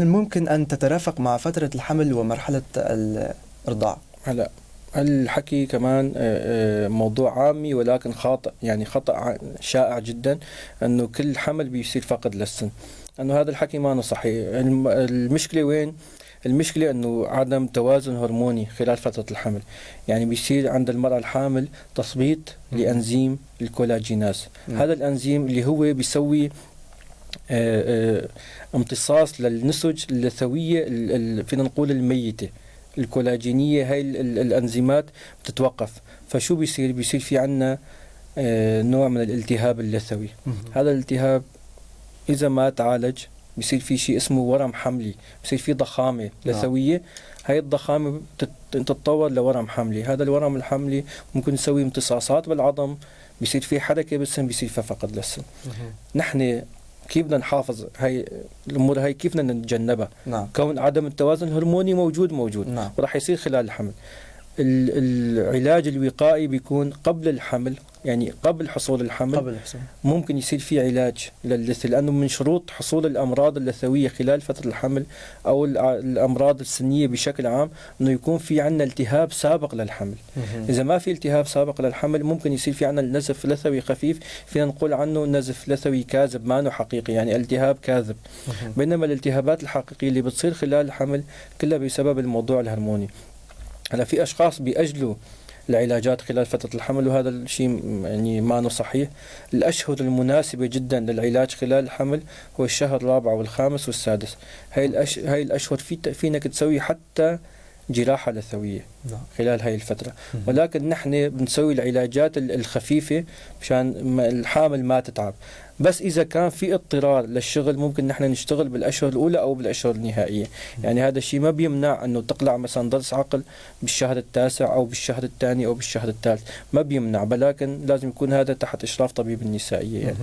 الممكن ان تترافق مع فترة الحمل ومرحلة الارضاع؟ هلا الحكي كمان موضوع عامي ولكن خاطئ، يعني خطأ شائع جدا انه كل حمل بيصير فقد للسن، انه هذا الحكي ما صحيح. المشكلة وين؟ المشكلة انه عدم توازن هرموني خلال فترة الحمل، يعني بيصير عند المرأة الحامل تثبيط لأنزيم ال collagenase. هذا الأنزيم اللي هو بيسوي امتصاص للنسج اللثوية، فينا نقول الميتة الكولاجينية. هاي الأنزيمات بتتوقف، فشو بيصير؟ بيصير في عنا نوع من الالتهاب اللثوي. هذا الالتهاب إذا ما تعالج بيصير في شيء اسمه ورم حملي، بيصير في ضخامة لثوية. هاي الضخامة تتطور لورم حملي، هذا الورم الحملي ممكن يسوي امتصاصات بالعظم، بيصير في حركة بالسن، بيصير في فقد للسن. نحن كيف بدنا نحافظ هاي الامور هاي؟ كيف بدنا نتجنبها؟ كون عدم التوازن الهرموني موجود موجود وراح يصير خلال الحمل. العلاج الوقائي بيكون قبل الحمل، يعني قبل حصول الحمل. قبل الحصول ممكن يصير في علاج للث، لانه من شروط حصول الامراض اللثويه خلال فترة الحمل او الامراض السنية بشكل عام انه يكون في عندنا التهاب سابق للحمل. اذا ما في التهاب سابق للحمل ممكن يصير في عندنا نزف لثوي خفيف، فينا نقول عنه نزف لثوي كاذب، ما حقيقي، يعني التهاب كاذب. بينما الالتهابات الحقيقية اللي بتصير خلال الحمل كلها بسبب الموضوع الهرموني. هلا في اشخاص بيأجلوا العلاجات خلال فترة الحمل، وهذا الشيء يعني ما صحيح. الأشهر المناسبة جدا للعلاج خلال الحمل هو الشهر الرابع والخامس والسادس. هاي الأشهر فينك تسوي حتى جراحة لثوية خلال هاي الفترة. ولكن نحن بنسوي العلاجات الخفيفة مشان الحامل ما تتعب. بس إذا كان في اضطرار للشغل ممكن نحن نشتغل بالأشهر الأولى أو بالأشهر النهائية. يعني هذا الشيء ما بيمنع أنه تقلع مثلا ضرس عقل بالشهر التاسع أو بالشهر الثاني أو بالشهر الثالث، ما بيمنع، ولكن لازم يكون هذا تحت إشراف طبيب النسائية يعني.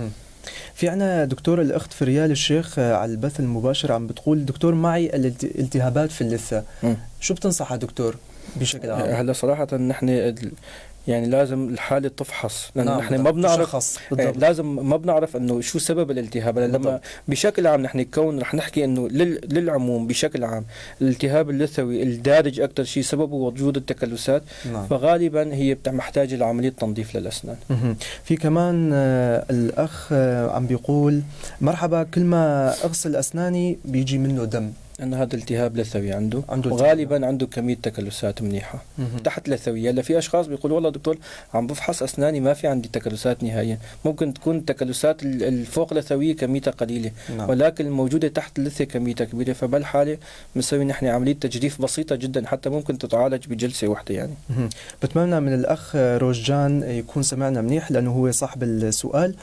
في عنا دكتور الأخت فريال الشيخ على البث المباشر عم بتقول دكتور معي الالتهابات في اللثة. شو بتنصحها دكتور بشكل عام؟ هلا صراحة نحن يعني لازم الحالة تفحص، لأنه نحن ما بنعرف. لازم، ما بنعرف انه شو سبب الالتهاب. لما بشكل عام نحن كون رح نحكي انه للعموم بشكل عام الالتهاب اللثوي الدارج اكثر شيء سببه وجود التكلسات. فغالبا هي محتاجة لعملية تنظيف للاسنان. في كمان الاخ عم بيقول مرحبا، كل ما اغسل اسناني بيجي منه دم. انه هذا التهاب لثوي عنده وغالبا عنده كمية تكلسات منيحة تحت لثويه. هلا في اشخاص بيقولوا والله دكتور عم بفحص اسناني ما في عندي تكلسات نهائيا، ممكن تكون التكلسات الفوق لثويه كميتها قليله. ولكن الموجودة تحت اللثة كميتها كبيره، فبالحاله بنسوي نحن عملية تجريف بسيطة جدا، حتى ممكن تتعالج بجلسة واحدة يعني. بتمنى من الاخ روجان يكون سمعنا منيح لانه هو صاحب السؤال.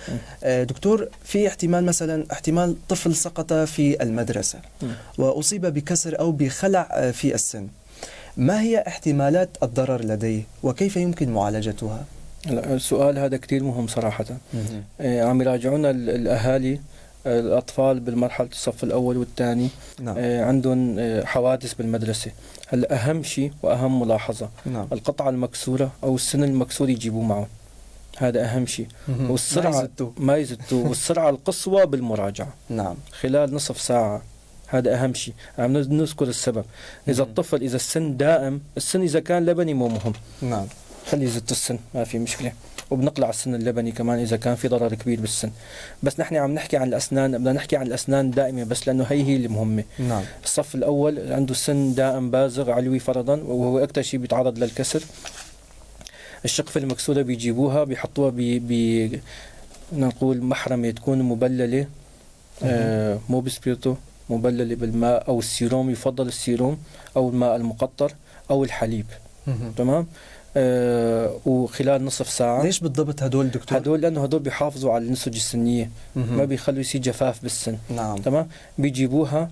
دكتور، في احتمال مثلا احتمال طفل سقط في المدرسة وأصيب بكسر أو بخلع في السن، ما هي احتمالات الضرر لديه وكيف يمكن معالجتها؟ السؤال هذا كثير مهم صراحة. عم يراجعونا الأهالي، الأطفال بالمرحلة الصف الأول والثاني. عندهم حوادث بالمدرسة. هلا أهم شيء وأهم ملاحظة القطعة المكسورة أو السن المكسور يجيبوه معه، هذا أهم شيء. والسرعة ما يزتوه والسرعة القصوى بالمراجعة. خلال نصف ساعة. هذا اهم شيء، عم نذكر السبب. اذا الطفل اذا السن دائم، السن اذا كان لبني مو مهم. نعم. خلي يزت السن ما في مشكلة، وبنقلع السن اللبني كمان اذا كان في ضرر كبير بالسن. بس نحن عم نحكي عن الاسنان، بدنا نحكي عن الاسنان الدائمة بس لانه هي المهمة. نعم. الصف الاول عنده سن دائم بازغ علوي فرضا، وهو اكثر شيء بيتعرض للكسر. الشقفه المكسورة بيجيبوها بيحطوها ب نقول محرمة تكون مبلله، مو بسبيرتو، مبلله بالماء او السيروم، يفضل السيروم او الماء المقطر او الحليب. تمام. وخلال نصف ساعة. ليش بالضبط هدول دكتور؟ هدول لأنه هدول بيحافظوا على النسج السنية، ما بيخلوا يصير جفاف بالسن. نعم. تمام. بيجيبوها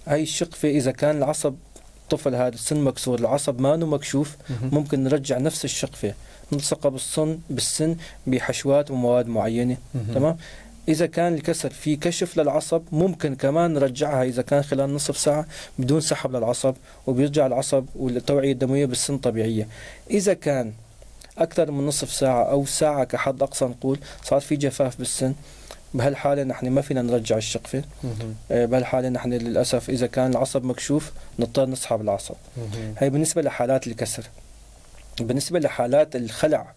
هاي الشقفة إذا كان العصب الطفل هذا السن مكسور، العصب ما مكشوف، ممكن نرجع نفس الشقفة نلصقها بالسن بحشوات ومواد معينة. تمام. إذا كان الكسر في كشف للعصب ممكن كمان نرجعها إذا كان خلال نصف ساعة بدون سحب للعصب، وبيرجع العصب والتوعية الدموية بالسن طبيعية. إذا كان أكثر من نصف ساعة أو ساعة كحد أقصى نقول صار في جفاف بالسن، بهالحالة نحن ما فينا نرجع الشقفة. بهالحالة نحن للأسف إذا كان العصب مكشوف نضطر نسحب العصب. هي بالنسبة لحالات الكسر. بالنسبة لحالات الخلع،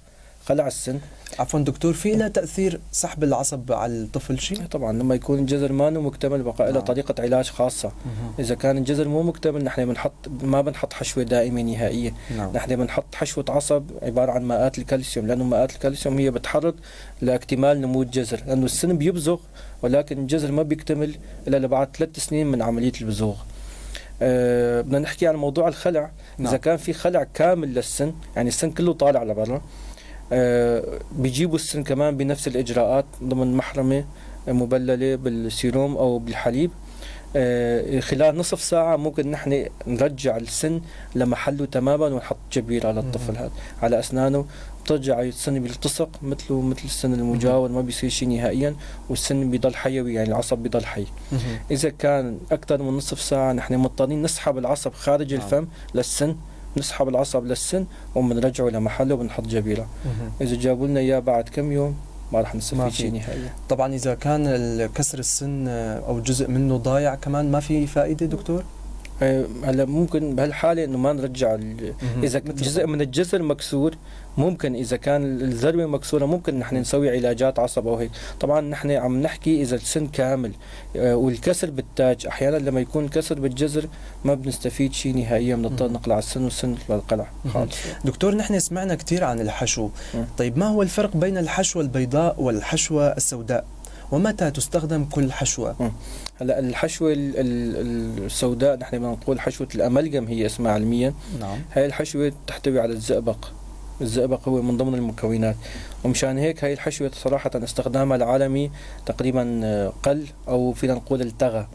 خلع السن. عفوا دكتور، في لها تأثير سحب العصب على الطفل شيء؟ طبعا لما يكون الجذر ما مكتمل بقى لها طريقة علاج خاصة. إذا كان الجذر مو مكتمل نحن بنحط، ما بنحط حشوة دائمة نهائية. نحن بنحط حشوة عصب عبارة عن ماءات الكالسيوم، لأنه ماءات الكالسيوم هي بتحرض لاكتمال نمو الجذر، لأنه السن بيبزغ ولكن الجذر ما بيكتمل إلا لبعد 3 سنين من عملية البزوغ. بدنا نحكي عن موضوع الخلع. إذا كان في خلع كامل للسن، يعني السن كله طالع لبرا، بيجيبوا السن كمان بنفس الإجراءات ضمن محرمة مبللة بالسيروم أو بالحليب. خلال نصف ساعة ممكن نحن نرجع السن لمحله تماما ونحط جبير على الطفل هذا على أسنانه، بترجع السن بيلتصق مثله مثل السن المجاور، ما بيصير شيء نهائيا، والسن بيضل حيوي، يعني العصب بيضل حي. إذا كان أكثر من نصف ساعة نحن مضطرين نسحب العصب خارج الفم للسن، نسحب العصب للسن وبنرجعه لمحله وبنحط جبيرة. إذا جابوا لنا إياه بعد كم يوم ما راح نستفيد شيء نهائيا. طبعا إذا كان كسر السن أو جزء منه ضايع كمان ما في فائدة دكتور؟ هلا ممكن بهالحالة إنه ما نرجع إذا جزء من الجذر مكسور، ممكن إذا كان الذروة مكسورة ممكن نحن نسوي علاجات عصب أو هيك. طبعا نحن عم نحكي إذا السن كامل، والكسر بالتاج أحيانا لما يكون كسر بالجذر ما بنستفيد شيء نهائيا، بنضطر نقلع السن والسن للقلع خالص. دكتور نحن سمعنا كثير عن الحشو. طيب ما هو الفرق بين الحشوة البيضاء والحشوة السوداء؟ ومتى تستخدم كل حشوة؟ هلا الحشوة السوداء نحن بنقول حشوة الأملجم هي اسمها علميا. نعم. هاي الحشوة تحتوي على الزئبق، الزئبق هو من ضمن المكونات، ومشان هيك هاي الحشوة صراحة استخدامها العالمي تقريبا قل أو فينا نقول التغى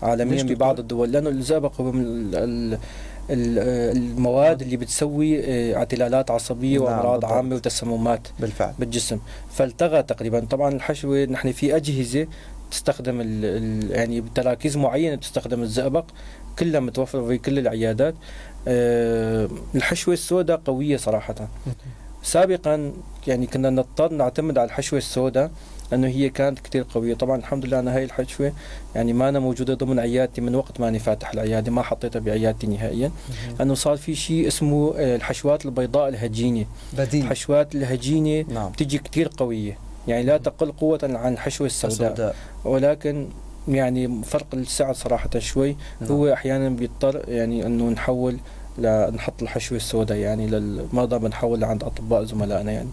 عالميا ببعض الدول، لأنه الزئبق هو من المواد اللي بتسوي اعتلالات عصبية وأمراض عامة وتسممات بالفعل بالجسم، فالتغى تقريبا. طبعا الحشوة نحن في أجهزة تستخدم يعني بتراكيز معينة تستخدم الزئبق، كلها متوفرة في كل العيادات. الحشوة السوداء قوية صراحة. سابقا يعني كنا نضطر نعتمد على الحشوة السوداء لأنه هي كانت كتير قوية. طبعا الحمد لله أنا هاي الحشوة يعني ما أنا موجودة ضمن عيادتي من وقت ما أنا فاتح العيادة، ما حطيتها بعيادتي نهائيا، لأنه صار في شيء اسمه الحشوات البيضاء الهجينة. بديل. الحشوات الهجينة نعم. بتجي كتير قوية، يعني لا تقل قوة عن الحشوة السوداء، ولكن يعني فرق السعر صراحة شوي. نعم. هو أحيانا بيضطر يعني أنه نحول لنحط الحشوة السوداء، يعني للمرضى بنحول لعند أطباء زملائنا يعني.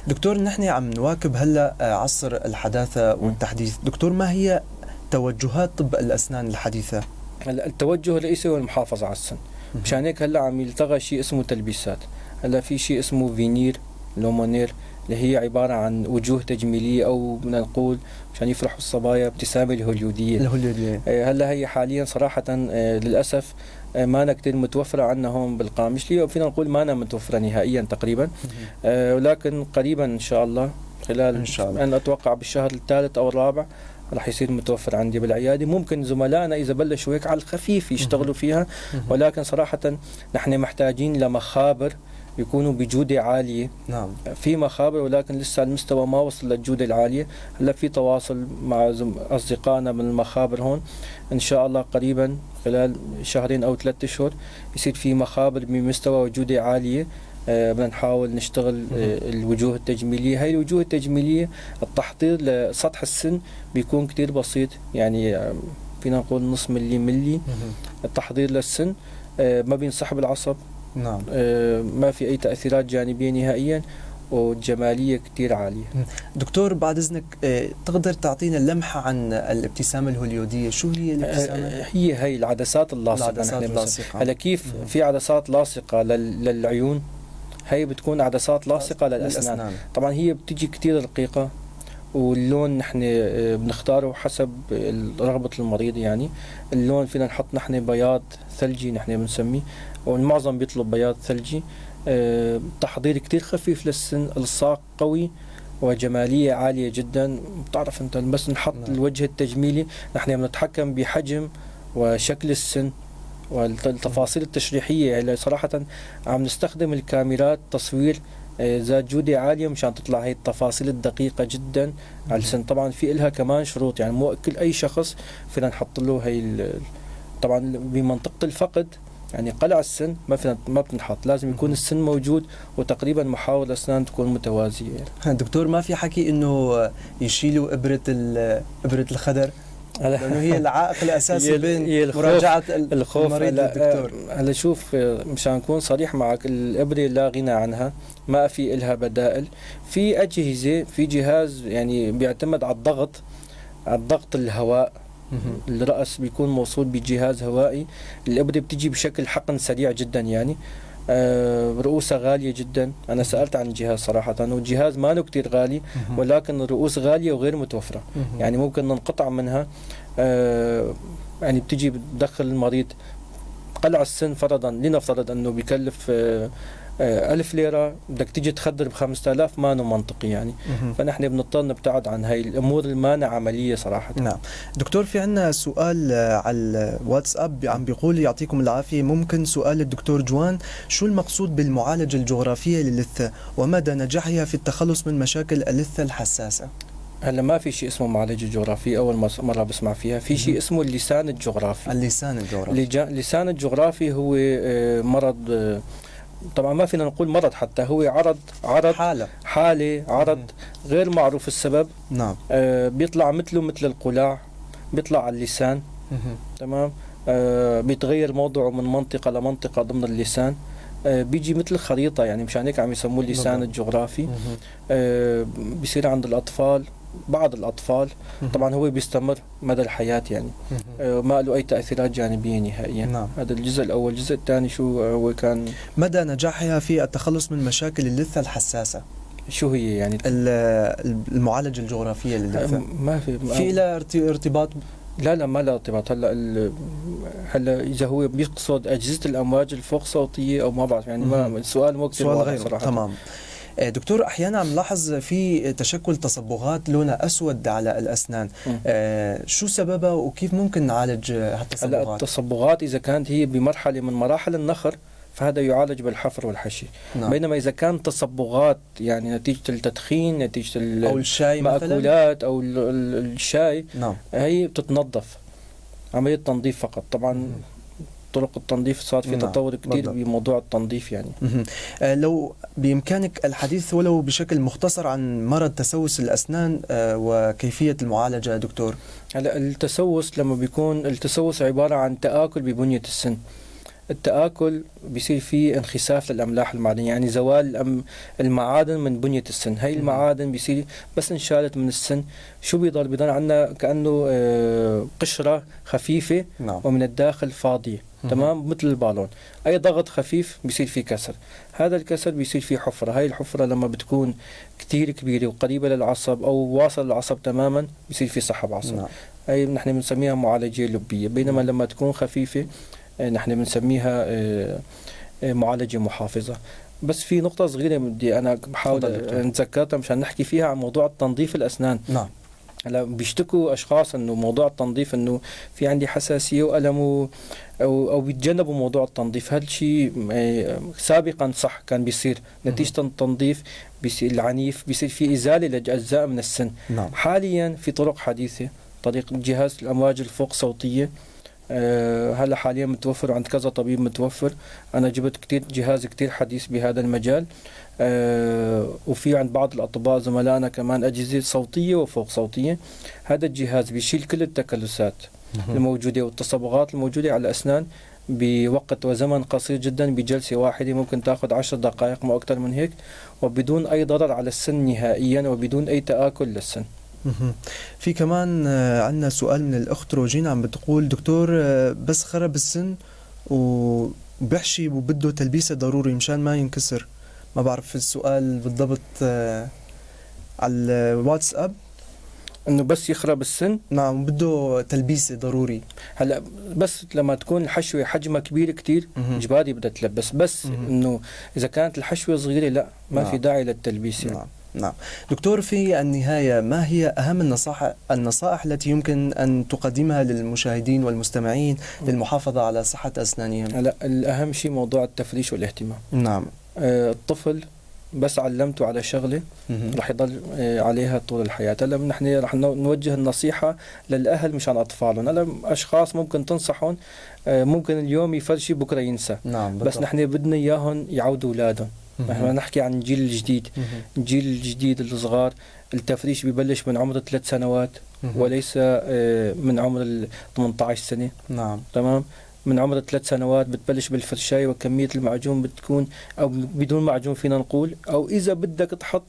دكتور نحن عم نواكب هلا عصر الحداثة والتحديث، دكتور ما هي توجهات طب الأسنان الحديثة؟ هلا التوجه الرئيسي هو المحافظة على السن، مشان هيك هلا عم يلتغى شيء اسمه تلبيسات. هلا في شيء اسمه veneer lumineer، اللي هي عبارة عن وجوه تجميلية أو بدنا نقول مشان يفرحوا الصبايا ابتسامة الهوليودية. الهوليودية. هلا هي حاليا صراحة للأسف ما أنا كتير متوفرة عندنا هون بالقامشلي، وفينا نقول ما أنا متوفرة نهائيا تقريبا، ولكن قريبا إن شاء الله خلال إن شاء الله. أنا أتوقع بالشهر الثالث أو الرابع رح يصير متوفر عندي بالعيادة. ممكن زملائنا إذا بلشوا هيك على الخفيف يشتغلوا فيها، ولكن صراحة نحن محتاجين لمخابر يكونوا بجودة عالية. نعم. في مخابر ولكن لسه المستوى ما وصل للجودة العالية. هلا في تواصل مع أصدقائنا من المخابر هون، إن شاء الله قريبا خلال شهرين أو 3 أشهر يصير في مخابر بمستوى وجودة عالية. بدنا نحاول نشتغل الوجوه التجميلية. هاي الوجوه التجميلية التحضير لسطح السن بيكون كتير بسيط، يعني فينا نقول نص ملي. التحضير للسن ما بينسحب العصب. نعم. ما في أي تأثيرات جانبية نهائيا، والجمالية كتير عالية. دكتور بعد إذنك تقدر تعطينا لمحة عن الابتسامة الهوليودية؟ شو هي الابتسامة؟ هي هي العدسات اللاصقة. العدسات اللاصقة. هلا كيف في عدسات لاصقة للعيون، هي بتكون عدسات لاصقة للأسنان. طبعا هي بتجي كتير رقيقة، واللون نحن بنختاره حسب رغبة المريض. يعني اللون فينا نحط نحن بياض ثلجي، نحن بنسميه، والمعظم بيطلب بياض ثلجي. تحضير كتير خفيف للسن، الصاق قوي وجمالية عالية جدا. بتعرف انت بس نحط الوجه التجميلي نحن بنتحكم بحجم وشكل السن والتفاصيل التشريحية. اللي صراحة عم نستخدم الكاميرات تصوير ذات جودة عالية مشان تطلع هي التفاصيل الدقيقة جدا على السن. طبعا في إلها كمان شروط، يعني مو كل أي شخص فينا نحط له هي. طبعا بمنطقة الفقد يعني قلع السن ما بتنحط، لازم يكون السن موجود وتقريبا محاور الأسنان تكون متوازية. دكتور ما في حكي إنه يشيلوا إبرة الخدر؟ لأنه هي العائق الأساسي بين مراجعة المريض للدكتور. هلا شوف، مشان نكون صريح معك، الإبرة لا غنى عنها، ما في إلها بدائل. في أجهزة، في جهاز يعني بيعتمد على الضغط، على الضغط الهواء. الرأس بيكون موصول بجهاز هوائي. الإبرة بتجي بشكل حقن سريع جدا، يعني رؤوسها غالية جدا. أنا سألت عن الجهاز صراحة، والجهاز ما له كتير غالي، ولكن الرؤوس غالية وغير متوفرة. يعني ممكن ننقطع منها. يعني بتجي بتدخل المريض قلع السن فرضا، لنفترض أنه بيكلف 1000 ليرة، بدك تيجي تخدر ب5000، ما منطقي يعني. فنحن بنضطر نبتعد عن هاي الأمور المانعة عملية صراحة. نعم دكتور، في عنا سؤال على الواتساب عم بيقول يعطيكم العافية، ممكن سؤال الدكتور جوان، شو المقصود بالمعالجة الجغرافية للثة ومدى نجاحها في التخلص من مشاكل اللثة الحساسة؟ هلا ما في شيء اسمه معالجة جغرافية، أول مرة بسمع فيها. في شيء اسمه اللسان الجغرافي. اللسان الجغرافي. اللسان الجغرافي هو مرض، طبعا ما فينا نقول مرض حتى، هو عرض حالة عرض غير معروف السبب. نعم. بيطلع مثله مثل القلاع، بيطلع على اللسان. تمام. بيتغير موضعه من منطقة لمنطقة ضمن اللسان. بيجي مثل خريطة، يعني مشان هيك عم يسموه اللسان الجغرافي. بيصير عند الأطفال، بعض الأطفال. طبعا هو بيستمر مدى الحياة يعني. ما له أي تأثيرات جانبية نهائيا. نعم. هذا الجزء الأول. الجزء الثاني شو هو كان؟ مدى نجاحها في التخلص من مشاكل اللثة الحساسة. شو هي يعني؟ المعالجة الجغرافية للثة. ما في في لها ارتباط؟ لا ما لها ارتباط. هلا إذا هو بيقصد أجهزة الأمواج الفوق صوتية أو ما بعرف يعني، ما السؤال مو كثير واضح صراحة. تمام. دكتور، أحيانا عم نلاحظ في تشكل تصبغات لونها أسود على الأسنان. شو سببها وكيف ممكن نعالج هالتصبغات؟ هلا التصبغات إذا كانت هي بمرحلة من مراحل النخر فهذا يعالج بالحفر والحشي. نعم. بينما إذا كان تصبغات يعني نتيجة التدخين، نتيجة أو الشاي المأكولات أو الشاي. نعم. هي بتتنظف، عملية تنظيف فقط. طبعا طرق التنظيف صار في تطور كثير بموضوع التنظيف يعني. لو بإمكانك الحديث ولو بشكل مختصر عن مرض تسوس الأسنان وكيفية المعالجة دكتور. هلا التسوس لما بيكون التسوس عبارة عن تآكل ببنية السن. التآكل بيصير فيه انخساف للأملاح المعدنية، يعني زوال المعادن من بنية السن. هاي المعادن بيصير بس انشالت من السن، شو بيضل؟ بيضل عندنا كأنه قشرة خفيفة. نعم. ومن الداخل فاضية. تمام، مثل البالون. أي ضغط خفيف بيصير فيه كسر، هذا الكسر بيصير فيه حفرة. هاي الحفرة لما بتكون كتير كبيرة وقريبة للعصب أو واصل للعصب تماما بيصير فيه سحب عصب. نعم. هاي نحن بنسميها معالجة لبية. بينما لما تكون خفيفة نحن بنسميها معالجة محافظة. بس في نقطة صغيرة بدي أنا بحاول نتذكرتها مشان نحكي فيها عن موضوع تنظيف الأسنان. نعم. هلا بيشتكوا اشخاص انه موضوع التنظيف انه في عندي حساسية والم او بيتجنبوا موضوع التنظيف. هذا الشيء سابقا صح كان بيصير نتيجة التنظيف بيصير العنيف، بيصير في ازالة لاجزاء من السن. حاليا في طرق حديثه، طريق جهاز الامواج الفوق صوتية، هلا حاليا متوفر عند كذا طبيب متوفر. انا جبت كثير جهاز كثير حديث بهذا المجال، وفي عند بعض الاطباء زملائنا كمان اجهزة صوتية وفوق صوتية. هذا الجهاز بيشيل كل التكلسات الموجودة والتصبغات الموجودة على الاسنان بوقت وزمن قصير جدا، بجلسة واحدة ممكن تاخذ 10 دقائق مو اكثر من هيك، وبدون اي ضرر على السن نهائيا وبدون اي تاكل للسن. في كمان عندنا سؤال من الأخت روجينا، عم بتقول دكتور، بس خرب السن وبحشي وبده تلبيسة ضروري مشان ما ينكسر. ما بعرف السؤال بالضبط، على الواتساب. انه بس يخرب السن؟ نعم، بده تلبيسة ضروري. هلا بس لما تكون الحشوه حجمها كبير كتير اجباري بدها تلبس، بس انه اذا كانت الحشوه صغيرة لا، ما في داعي للتلبيس يعني. نعم. دكتور، في النهاية ما هي أهم النصائح التي يمكن أن تقدمها للمشاهدين والمستمعين للمحافظة على صحة أسنانهم؟ هلا الأهم شيء موضوع التفريش والاهتمام. الطفل بس علمته على شغله رح يضل عليها طول الحياة. هلا نحن رح نوجه النصيحة للأهل مشان أطفالهم. هلا أشخاص ممكن تنصحهم، ممكن اليوم يفرشي بكرة ينسى. بس نحن بدنا إياهم يعودوا أولادهم. نحن نحكي عن الجيل الجديد. الجيل الجديد الصغار التفريش ببلش من عمر 3 سنوات وليس من عمر ال 18 سنة. تمام. من عمر 3 سنوات بتبلش بالفرشاية، وكمية المعجون بتكون أو بدون معجون فينا نقول، أو إذا بدك تحط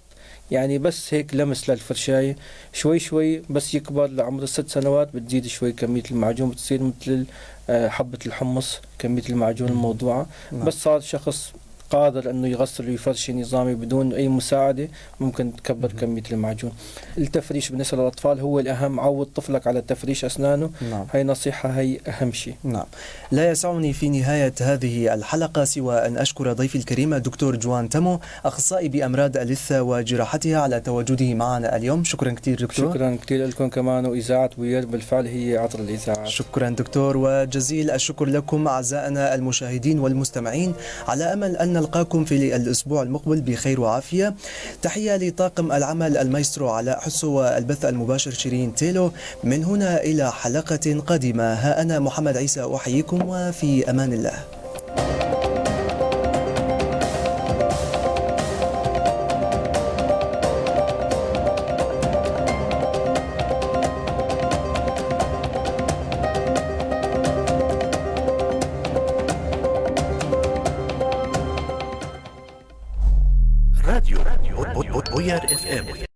بس هيك لمس للفرشاية شوي شوي. بس يكبر لعمر 6 سنوات بتزيد شوي كمية المعجون، بتصير مثل حبة الحمص كمية المعجون الموضوعة. بس صار شخص قادر انه يغسل ويفرشي نظامي بدون اي مساعدة، ممكن تكبر كمية المعجون. التفريش بالنسبة للاطفال هو الاهم، عود طفلك على تفريش اسنانه. هي نصيحة، هي اهم شيء. لا يسعني في نهاية هذه الحلقة سوى ان اشكر ضيفي الكريم الدكتور جوان تمو، اخصائي بامراض اللثة وجراحتها، على تواجده معنا اليوم. شكرا كثير دكتور. شكرا كثير لكم كمان، واذاعة بوير بالفعل هي عطر الاذاعات. شكرا دكتور، وجزيل الشكر لكم اعزائنا المشاهدين والمستمعين، على امل ان نلقاكم في الأسبوع المقبل بخير وعافية. تحية لطاقم العمل المايسترو علاء حسو والبث المباشر شيرين تيلو. من هنا إلى حلقة قادمة، ها أنا محمد عيسى أحييكم وفي أمان الله. راديو بوير اف ام.